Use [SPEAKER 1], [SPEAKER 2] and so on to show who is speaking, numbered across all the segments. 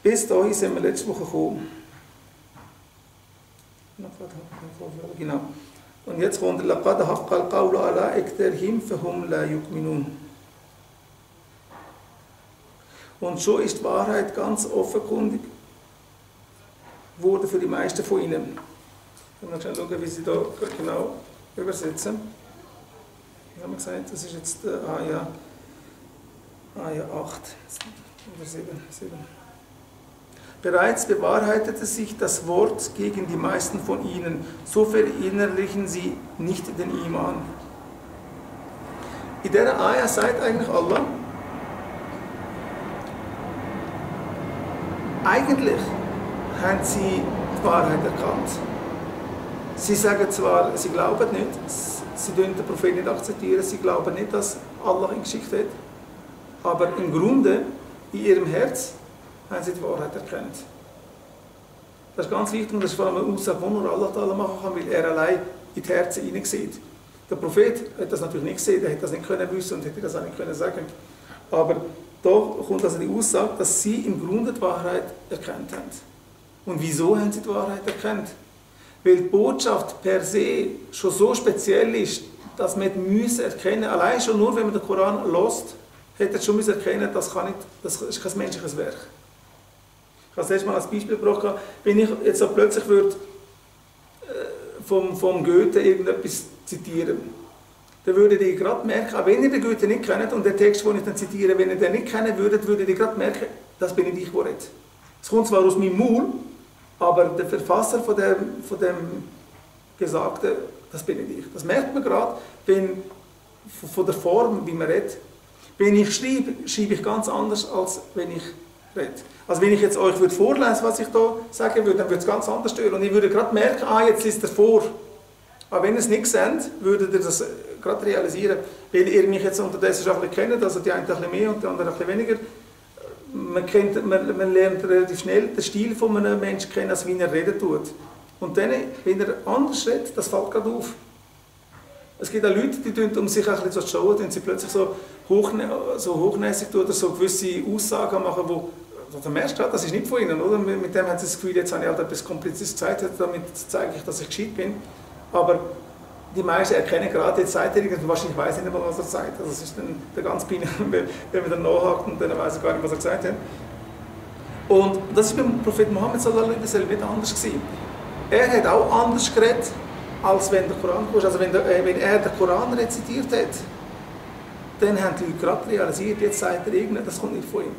[SPEAKER 1] Bis dahin sind wir letzte Woche gekommen. Genau. Und jetzt kommt لَقَدْ حَقَّ الْقَوْلُ عَلَىٰ أَكْثَرِهِمْ فَهُمْ لَا يُؤْمِنُونَ. Und schon ist die Wahrheit ganz offenkundig wurde für die meisten von ihnen. Wir können mal schauen, wie sie da genau übersetzen. Wir haben gesagt, das ist jetzt Aja 8 oder 7. Bereits bewahrheitete sich das Wort gegen die meisten von ihnen, so verinnerlichen sie nicht den Iman. In dieser Aja sagt eigentlich Allah, eigentlich haben sie die Wahrheit erkannt. Sie sagen zwar, sie glauben nicht, sie akzeptieren den Propheten nicht akzeptieren, sie glauben nicht, dass Allah ihn geschickt hat, aber im Grunde, in ihrem Herz, haben sie die Wahrheit erkannt. Das ist ganz wichtig und das ist vor allem eine Aussage, die nur Allah machen kann, weil er allein in die Herzen hineinsieht. Der Prophet hat das natürlich nicht gesehen, er hätte das nicht können wissen und hätte das auch nicht können sagen. Aber da kommt also die Aussage, dass sie im Grunde die Wahrheit erkannt haben. Und wieso haben sie die Wahrheit erkannt? Weil die Botschaft per se schon so speziell ist, dass man müssen erkennen, allein schon nur, wenn man den Koran liest, hätte man schon müssen erkennen, das ist kein menschliches Werk. Ich habe das letzte Mal als Beispiel gebracht, wenn ich jetzt so plötzlich würde, vom Goethe irgendetwas zitieren, dann würdet ihr gerade merken, auch wenn ihr den Goethe nicht kennt und den Text, den ich dann zitiere, wenn ihr den nicht kennen würdet, würdet ihr gerade merken, das bin ich, der redet. Es kommt zwar aus meinem Mund, aber der Verfasser von dem Gesagten, das bin ich. Das merkt man gerade, von der Form, wie man redet. Wenn ich schreibe, schreibe ich ganz anders, als wenn ich rede. Also wenn ich jetzt euch vorlesen, was ich da sagen würde, dann würde es ganz anders stören. Und ich würde gerade merken, jetzt liest er vor. Aber wenn ihr es nicht seht, würdet ihr das gerade realisieren. Weil ihr mich jetzt unterdessen schon ein bisschen kennt, also die einen ein bisschen mehr und die anderen ein bisschen weniger. Man lernt relativ schnell den Stil von einem Menschen kennen, als wie er reden tut. Und dann, wenn er anders redet, das fällt gerade auf. Es gibt auch Leute, die um sich ein bisschen zu schauen, die plötzlich so hochnäsig tun oder so gewisse Aussagen machen, wo du merkst, das ist nicht von ihnen, oder? Mit dem haben sie das Gefühl, jetzt habe ich halt etwas Kompliziertes gesagt, damit zeige ich, dass ich gescheit bin. Aber die meisten erkennen gerade, jetzt sagt er irgendwas, wahrscheinlich weiß ich nicht mehr, was er sagt. Also es ist dann ganz peinlich, wenn man dann nachhakt und dann weiß ich gar nicht, was er gesagt hat. Und das ist beim Propheten Mohammed sallallahu alaihi wasallam nicht anders gewesen. Er hat auch anders geredet, als wenn der Koran kam. Also wenn er den Koran rezitiert hat, dann haben die Leute gerade realisiert, jetzt sagt er irgendwas, das kommt nicht von ihm.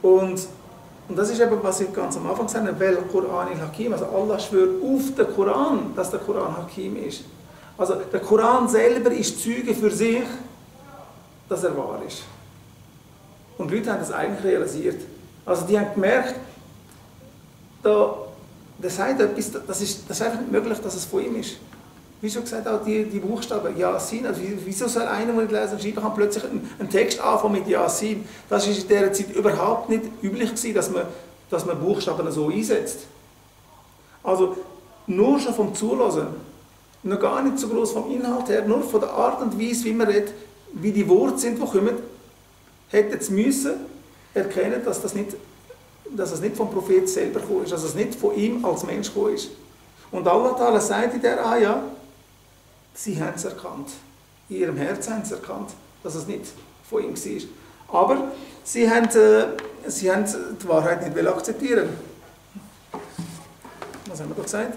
[SPEAKER 1] Und das ist eben, was ich ganz am Anfang gesagt habe, weil Koran il-Hakim, also Allah schwört auf den Koran, dass der Koran Hakim ist. Also der Koran selber ist Zeuge für sich, dass er wahr ist. Und die Leute haben das eigentlich realisiert. Also die haben gemerkt, der sagt etwas, das ist einfach nicht möglich, dass es von ihm ist. Wie schon gesagt, auch die Buchstaben, Yasin, also wieso soll einer, der nicht lesen und schreiben kann, plötzlich einen Text anfangen mit Yasin? Das war in dieser Zeit überhaupt nicht üblich gewesen, dass man Buchstaben so einsetzt. Also nur schon vom Zuhören, noch gar nicht so groß vom Inhalt her, nur von der Art und Weise, wie man redet, wie die Worte sind, die kommen, hätte es müssen erkennen, dass es nicht vom Prophet selber gekommen ist, dass es nicht von ihm als Mensch gekommen ist. Und Allah Ta'ala sagt in der Ayah, sie haben es erkannt. In ihrem Herzen haben sie erkannt, dass es nicht von ihm war. Aber sie haben die Wahrheit nicht akzeptieren. Was haben wir da gesagt?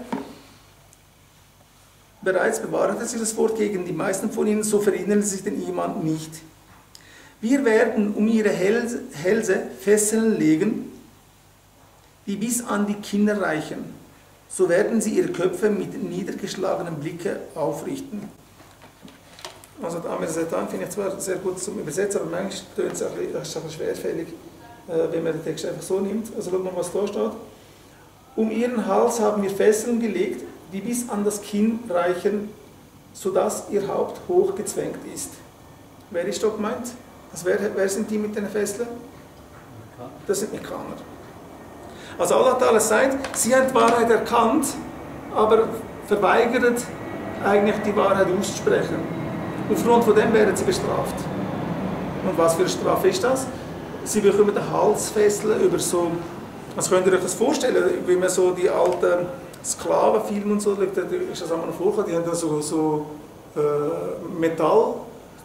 [SPEAKER 1] Bereits bewahrte sich das Wort gegen die meisten von ihnen, so verinnern sie sich den Iman nicht. Wir werden um ihre Hälse Fesseln legen, die bis an die Kinder reichen. So werden sie ihre Köpfe mit niedergeschlagenen Blicken aufrichten. Also Amir Setan finde ich zwar sehr gut zum Übersetzen, aber manchmal tönt es ein bisschen schwerfällig, wenn man den Text einfach so nimmt. Also schauen wir mal, was da steht. Um ihren Hals haben wir Fesseln gelegt, die bis an das Kinn reichen, sodass ihr Haupt hochgezwängt ist. Wer ist da gemeint? Also wer sind die mit den Fesseln? Das sind Mekkaner. Also Allah Ta'ala sagt, sie haben die Wahrheit erkannt, aber verweigert eigentlich die Wahrheit auszusprechen. Aufgrund von dem werden sie bestraft. Und was für eine Strafe ist das? sie bekommen eine Halsfessel über so, also könnt ihr euch das vorstellen, wie man so die alten Sklavenfilme und so, da ist das einmal noch vorgekommen, die haben da so Metall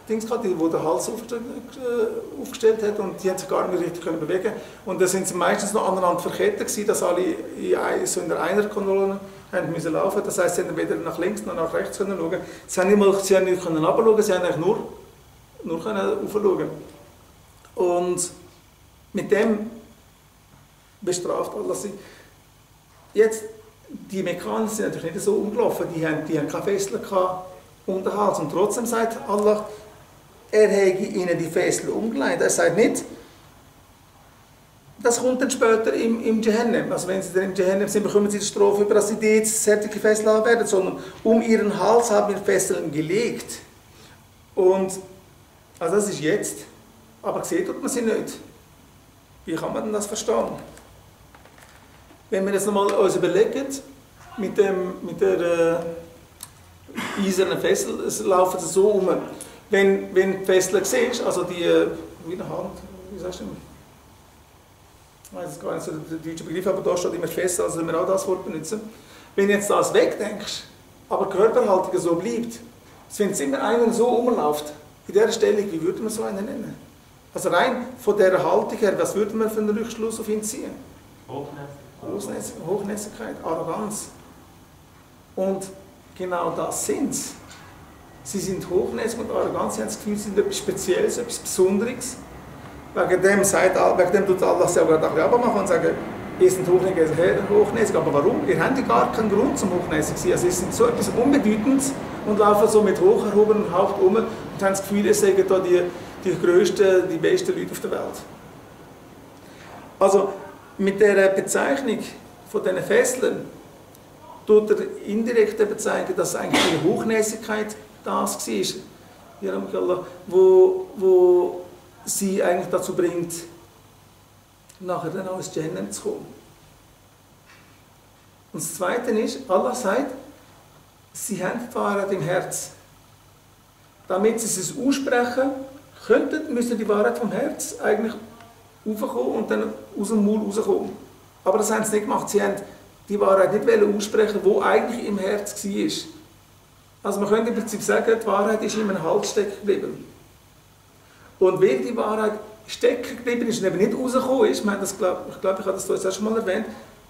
[SPEAKER 1] Dings gehabt, wo der Hals aufgestellt hat und die haben sich gar nicht mehr richtig können bewegen. Und da sind sie meistens noch aneinander verkettet gewesen, dass alle so in der Einer-Kontrolle haben müssen laufen. Das heisst, sie haben weder nach links noch nach rechts können schauen. Sie haben nicht können runterschauen, sie haben eigentlich nur können raufschauen. Und mit dem bestraft Allah sie. Jetzt, die Mekkaner sind natürlich nicht so umgelaufen, die haben keine Fesseln um den Hals. Und trotzdem sagt Allah, er hätte ihnen die Fesseln umgelegt. Er sagt nicht, das kommt dann später im Jahannam. Also wenn sie dann im Jahannam sind, bekommen sie die Strafe über, dass sie jetzt solche Fesseln haben werden, sondern um ihren Hals haben wir Fesseln gelegt. Und, also das ist jetzt, aber gesehen tut man sie nicht. Wie kann man denn das verstehen? Wenn wir jetzt nochmal uns überlegen, mit der eisernen Fessel, es laufen sie so um. Wenn die Fessel siehst, also die, wie eine Hand, wie sagst du? Ich weiß es gar nicht so der deutsche Begriff, aber da steht immer Fessel, also wir auch das Wort benutzen. Wenn du jetzt das wegdenkst, aber die Körperhaltung so bleibt, wenn es immer einer so rumläuft, in dieser Stellung, wie würde man so einen nennen? Also rein von dieser Haltung her, was würde man für einen Rückschluss auf ihn ziehen? Hochnäsigkeit, Arroganz. Und genau das sind sie. Sie sind hochnäsig und arrogant, sie haben das Gefühl, sie sind etwas Spezielles, etwas Besonderes. Wegen dem tut Allah es ja gerade ein bisschen abmachen und sagen, ihr seid hochnäsig, aber warum? Ihr habt ja gar keinen Grund zum hochnäsig zu sein. Also ihr seid so etwas Unbedeutendes und laufen so mit hoch erhobenem Haupt um und haben das Gefühl, ihr seid da die grössten, die besten Leute auf der Welt. Also mit der Bezeichnung von diesen Fesseln tut er indirekt bezeichnen, dass eigentlich die Hochnäsigkeit das war, wo sie eigentlich dazu bringt, nachher dann auch ins Jahannam zu kommen. Und das Zweite ist, Allah sagt, sie haben die Wahrheit im Herz. Damit sie es aussprechen könnten, müssen die Wahrheit vom Herz eigentlich raufkommen und dann aus dem Mund rauskommen. Aber das haben sie nicht gemacht. Sie haben die Wahrheit nicht aussprechen, die eigentlich im Herz war. Also man könnte im Prinzip sagen, die Wahrheit ist in im Hals stecken geblieben. Und weil die Wahrheit stecken geblieben ist und eben nicht rausgekommen ist, ich glaube, ich habe das jetzt auch schon mal erwähnt,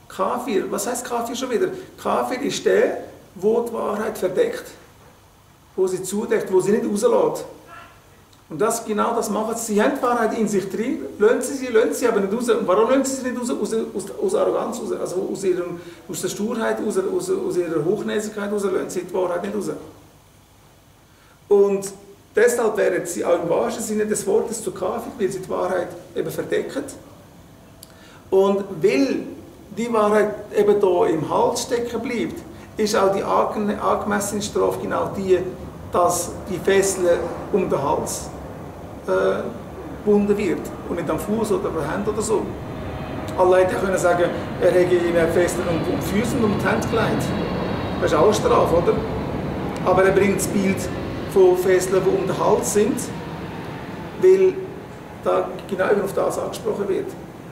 [SPEAKER 1] Kafir, was heisst Kafir schon wieder? Kafir ist der, der die Wahrheit verdeckt, wo sie zudeckt, wo sie nicht rauslässt. Und genau das machen sie. Sie haben die Wahrheit in sich drin, lassen sie aber nicht raus. Und warum lassen sie sie nicht raus? Aus Arroganz raus, also aus der Sturheit, aus ihrer Hochnäsigkeit raus, lassen sie die Wahrheit nicht raus. Und deshalb werden sie auch im wahrsten Sinne des Wortes zu Kafir, weil sie die Wahrheit eben verdecken. Und weil die Wahrheit eben hier im Hals stecken bleibt, ist auch die angemessene Strafe genau die, dass die Fessel um den Hals gebunden wird und nicht am Fuß oder an der Hand oder so. Allah hätte können sagen, er hätte ihnen Fesseln um die Füße und um die Hände gelegt. Das ist auch eine Strafe, oder? Aber er bringt das Bild von Fesseln, die um den Hals sind, weil da genau auf das angesprochen wird.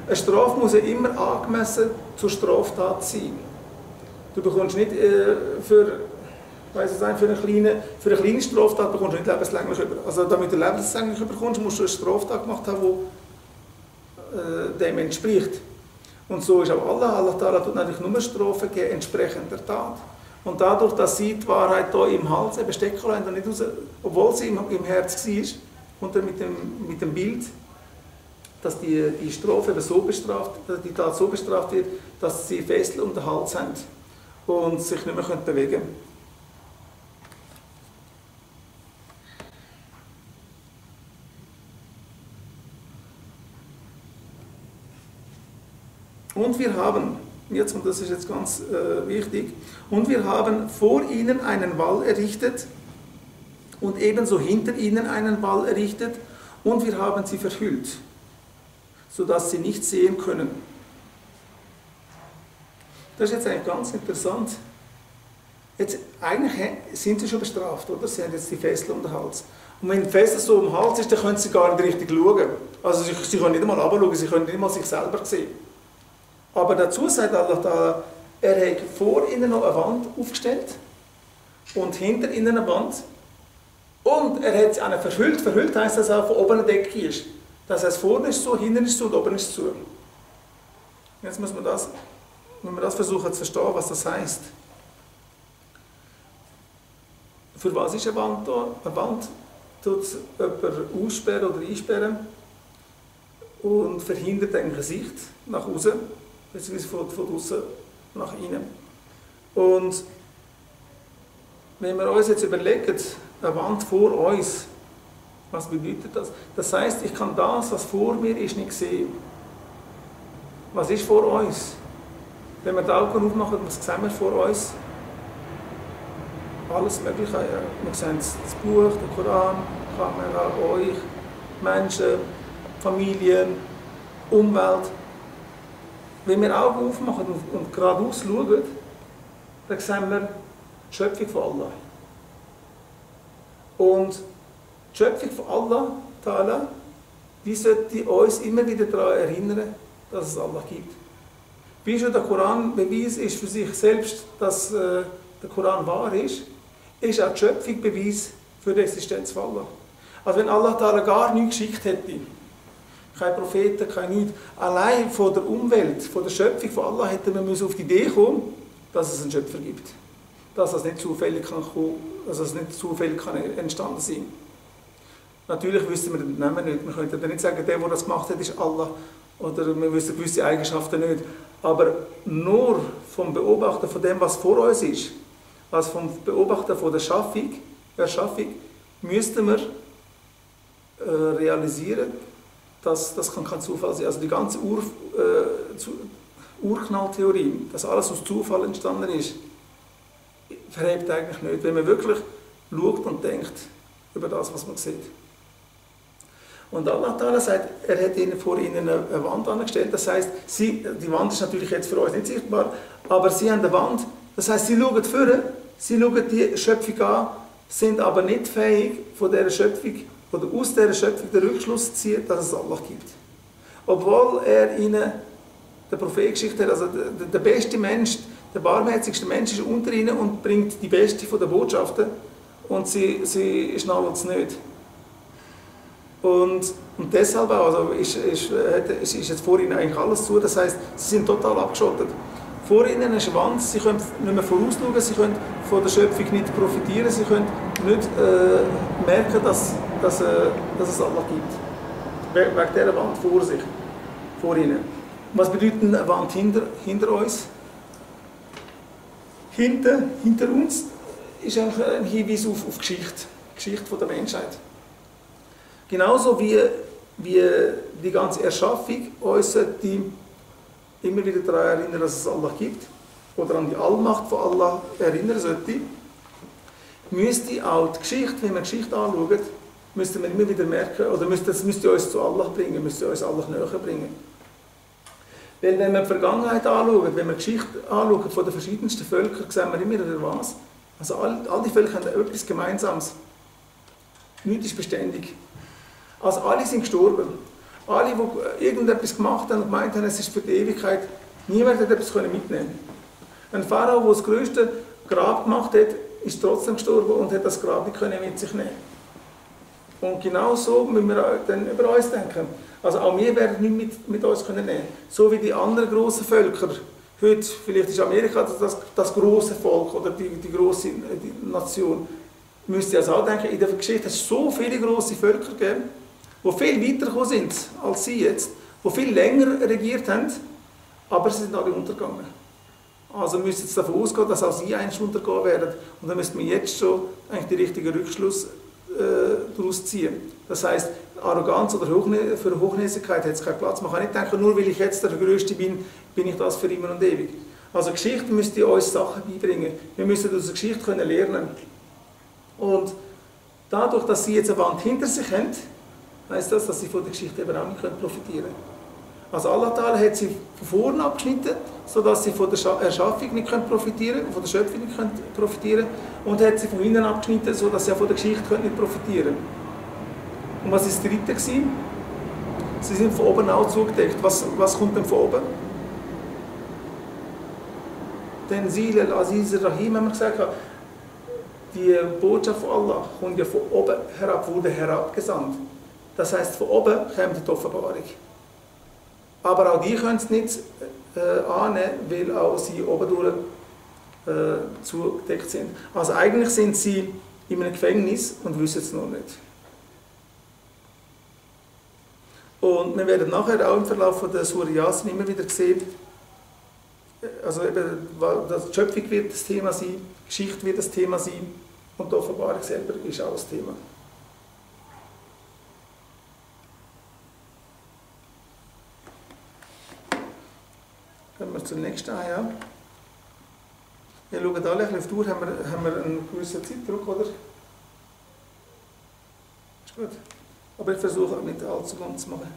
[SPEAKER 1] Eine Strafe muss ja immer angemessen zur Straftat sein. Du bekommst nicht für eine kleine Straftat bekommst du nicht lebenslänglich über. Also damit du lebenslänglich bekommst, musst du eine Straftat gemacht haben, die dem entspricht. Und so ist auch Allah tut natürlich nur Strafen geben, entsprechend der Tat. Und dadurch, dass sie die Wahrheit hier im Hals eben stecken lassen, nicht raus, obwohl sie im Herz war, und dann mit dem Bild, dass die Strafe eben so bestraft, die Tat so bestraft wird, dass sie Fesseln um den Hals haben und sich nicht mehr bewegen können. Und wir haben, und das ist jetzt ganz wichtig, und wir haben vor ihnen einen Wall errichtet und ebenso hinter ihnen einen Wall errichtet und wir haben sie verhüllt, sodass sie nicht sehen können. Das ist jetzt eigentlich ganz interessant. Jetzt, eigentlich sind sie schon bestraft, oder? Sie haben jetzt die Fessel um den Hals. Und wenn die Feste so um den Hals ist, dann können sie gar nicht richtig schauen. Also sie können nicht einmal runterschauen, sie können nicht einmal sich selber sehen. Aber dazu sagt Allah, er hat vor ihnen noch eine Wand aufgestellt und hinter ihnen eine Wand. Und er hat sie auch verhüllt. Verhüllt heisst, dass er von oben eine Decke ist. Das heißt, vorne ist es so, hinten ist es so und oben ist es zu. Jetzt muss man das versuchen zu verstehen, was das heisst. Für was ist eine Wand da? Eine Wand tut jemanden aussperren oder einsperren und verhindert ein Gesicht nach außen, beziehungsweise von außen nach innen. Und wenn wir uns jetzt überlegen, eine Wand vor uns, was bedeutet das? Das heisst, ich kann das, was vor mir ist, nicht sehen. Was ist vor uns? Wenn wir die Augen aufmachen, was sehen wir vor uns? Alles Mögliche. Ja. Wir sehen das Buch, den Koran, die Kamera, euch, Menschen, Familien, Umwelt. Wenn wir Augen aufmachen und geradeaus schauen, dann sehen wir die Schöpfung von Allah. Und die Schöpfung von Allah, Ta'ala, die sollte uns immer wieder daran erinnern, dass es Allah gibt. Wie schon der Koran Beweis ist für sich selbst, dass der Koran wahr ist auch die Schöpfung Beweis für die Existenz von Allah. Also wenn Allah Ta'ala gar nichts geschickt hätte, keine Propheten, kein nichts, allein von der Umwelt, von der Schöpfung von Allah hätte man auf die Idee kommen, dass es einen Schöpfer gibt. Dass das nicht zufällig kann entstanden sein. Natürlich wissen wir den Namen nicht. Wir könnten nicht sagen, der das gemacht hat, ist Allah. Oder wir wissen gewisse Eigenschaften nicht. Aber nur vom Beobachten von dem, was vor uns ist, also vom Beobachten von der Erschaffung, müssten wir realisieren, dass das kein Zufall sein kann. Also die ganze Urknalltheorie, dass alles aus Zufall entstanden ist, verhebt eigentlich nicht, wenn man wirklich schaut und denkt über das, was man sieht. Und Allah Ta'ala sagt, er hat vor ihnen eine Wand angestellt. Das heisst, die Wand ist natürlich jetzt für uns nicht sichtbar, aber sie haben eine Wand. Das heisst, sie schauen vorne, sie schauen die Schöpfung an, sind aber nicht fähig, von dieser Schöpfung oder aus dieser Schöpfung den Rückschluss zu ziehen, dass es Allah gibt. Obwohl er ihnen der Prophet geschickt hat, also der beste Mensch, der barmherzigste Mensch ist unter ihnen und bringt die beste von den Botschaften und sie schnallen es nicht. Und deshalb auch, also ist jetzt vor ihnen eigentlich alles zu, das heisst, sie sind total abgeschottet. Vor ihnen ist eine Wand, sie können nicht mehr vorausschauen, sie können von der Schöpfung nicht profitieren, sie können nicht merken, dass es Allah gibt. Wegen dieser Wand vor ihnen. Was bedeutet eine Wand hinter uns? Hinter uns ist eigentlich ein Hinweis auf die Geschichte der Menschheit. Genauso wie die ganze Erschaffung uns immer wieder daran erinnern, dass es Allah gibt, oder an die Allmacht von Allah erinnern sollte, müsste auch die Geschichte, wenn wir die Geschichte anschauen, müsste man immer wieder merken, oder das müsste uns zu Allah bringen, müsste uns Allah näher bringen. Weil wenn wir die Vergangenheit anschauen, wenn wir die Geschichte anschauen von den verschiedensten Völkern, sehen wir immer wieder was. Also all die Völker haben etwas Gemeinsames. Nichts ist beständig. Also alle sind gestorben. Alle, die irgendetwas gemacht haben und gemeint haben, es ist für die Ewigkeit, niemand hat etwas mitnehmen. Ein Pharao, der das grösste Grab gemacht hat, ist trotzdem gestorben und hat das Grab nicht mit sich nehmen. Und genau so müssen wir dann über uns denken. Also auch wir werden nicht mit uns nehmen können. So wie die anderen grossen Völker. Heute, vielleicht ist Amerika das grosse Volk oder die grosse Nation. Müsst ihr also auch denken, in der Geschichte hat es so viele grosse Völker gegeben, die viel weiter gekommen sind als sie jetzt, die viel länger regiert haben, aber sie sind alle untergegangen. Also müsst ihr jetzt davon ausgehen, dass auch sie einst untergehen werden. Und dann müsste man jetzt schon eigentlich den richtigen Rückschluss daraus ziehen. Das heisst, Arroganz oder für Hochnäsigkeit hat es keinen Platz. Man kann nicht denken, nur weil ich jetzt der Größte bin, bin ich das für immer und ewig. Also Geschichte müsste uns Sachen beibringen. Wir müssen aus der Geschichte lernen. Und dadurch, dass sie jetzt eine Wand hinter sich haben, heisst das, dass sie von der Geschichte eben auch nicht profitieren können. Also Allah Ta'ala hat sie von vorne abgeschnitten, sodass sie von der Erschaffung nicht profitieren können, von der Schöpfung nicht profitieren können, und hat sie von hinten abgeschnitten, sodass sie auch von der Geschichte nicht profitieren können. Und was ist das dritte gewesen? Sie sind von oben auch zugedeckt. Was kommt denn von oben? Tanzil al-Aziz al-Rahim, haben wir gesagt. Die Botschaft von Allah kommt ja von oben herab, wurde herabgesandt. Das heisst, von oben kommt die Offenbarung. Aber auch die können es nicht annehmen, weil auch sie oben durch zugedeckt sind. Also eigentlich sind sie in einem Gefängnis und wissen es noch nicht. Und wir werden nachher auch im Verlauf der Surah Yasin immer wieder sehen, also eben, die Schöpfung wird das Thema sein, die Geschichte wird das Thema sein und die Offenbarung selber ist auch das Thema. Kommen wir zur nächsten Ayah. Wir schauen alle ein bisschen auf die Uhr, haben wir einen gewissen Zeitdruck, oder? Ist gut. Aber ich versuche auch nicht allzu lang zu machen.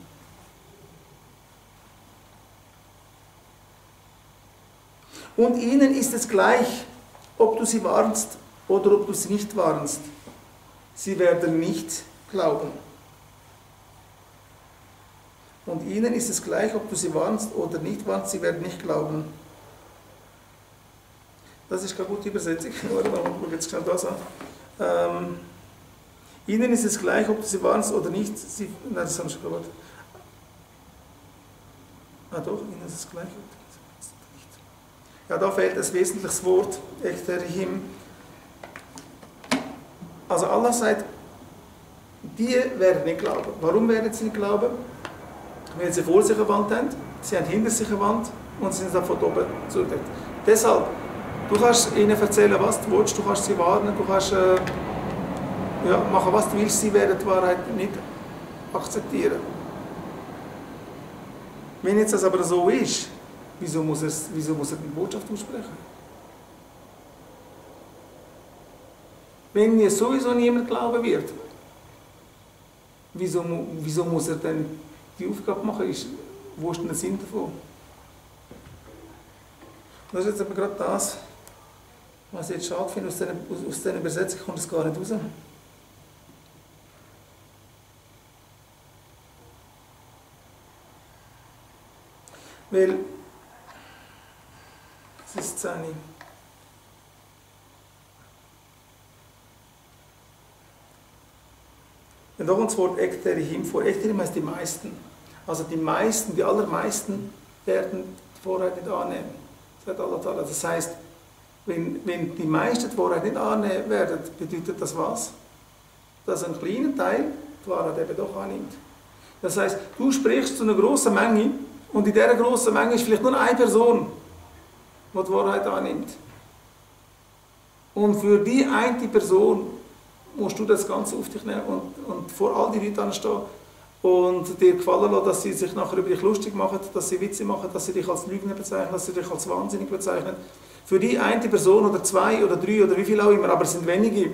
[SPEAKER 1] Und ihnen ist es gleich, ob du sie warnst oder ob du sie nicht warnst. Sie werden nicht glauben. Und ihnen ist es gleich, ob du sie warnst oder nicht warnst, sie werden nicht glauben. Das ist keine gute Übersetzung. Jetzt schnell das an. Ihnen ist es gleich, ob du sie warnst oder nicht. Nein, das haben wir schon gehört. Ah doch, ihnen ist es gleich. Ja, da fehlt ein wesentliches Wort, Ekterihim. Also Allah sagt, die werden nicht glauben. Warum werden sie nicht glauben? Weil sie vor sich eine Wand haben, sie haben hinter sich eine Wand und sie sind dann von oben zugedeckt. Deshalb, du kannst ihnen erzählen, was du willst, du kannst sie warnen, du kannst machen, was du willst, sie werden die Wahrheit nicht akzeptieren. Wenn jetzt das aber so ist, wieso muss er die Botschaft aussprechen? Wenn mir sowieso niemand glauben wird, wieso muss er denn die Aufgabe machen? Wo ist denn der Sinn davon? Das ist jetzt aber gerade das, was ich jetzt schade finde, aus dieser Übersetzung kommt es gar nicht raus. Weil, es ist 10. Und da kommt das Wort Ekterihim vor. Ekterihim heißt die meisten. Also die meisten, die allermeisten werden die Wahrheit nicht annehmen. Sagt Allah. Das heißt, wenn die meisten die Wahrheit nicht annehmen werden, bedeutet das was? Dass ein kleiner Teil die Wahrheit eben doch annimmt. Das heißt, du sprichst zu einer grossen Menge und in dieser grossen Menge ist vielleicht nur eine Person, die die Wahrheit annimmt. Und für die eine Person musst du das Ganze auf dich nehmen und vor all die Leute anstehen und dir gefallen lassen, dass sie sich nachher über dich lustig machen, dass sie Witze machen, dass sie dich als Lügner bezeichnen, dass sie dich als wahnsinnig bezeichnen. Für die eine Person oder 2 oder 3 oder wie viel auch immer, aber es sind wenige,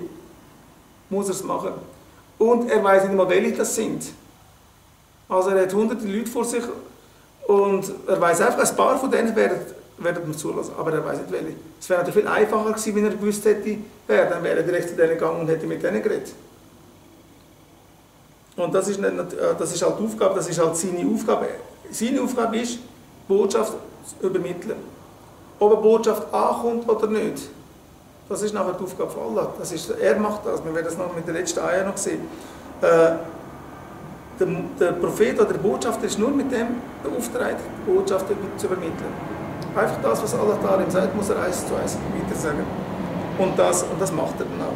[SPEAKER 1] muss er es machen. Und er weiß nicht mal, welche das sind. Also er hat hunderte Leute vor sich und er weiß einfach, ein paar von denen werden wir zulassen, aber er weiß nicht welche. Es wäre natürlich viel einfacher gewesen, wenn er gewusst hätte, wer, dann wäre er direkt zu denen gegangen und hätte mit denen geredet. Und das ist halt die Aufgabe, das ist halt seine Aufgabe. Seine Aufgabe ist, Botschaft zu übermitteln. Ob eine Botschaft ankommt oder nicht, das ist nachher die Aufgabe von Allah. Er macht das. Wir werden das noch mit der letzten Ayah noch sehen. Der Prophet oder der Botschafter ist nur mit dem beauftragt, die Botschaft zu übermitteln. Einfach das, was Allah da ihm sagt, muss er 1:1 weiter sagen. Und das macht er dann auch.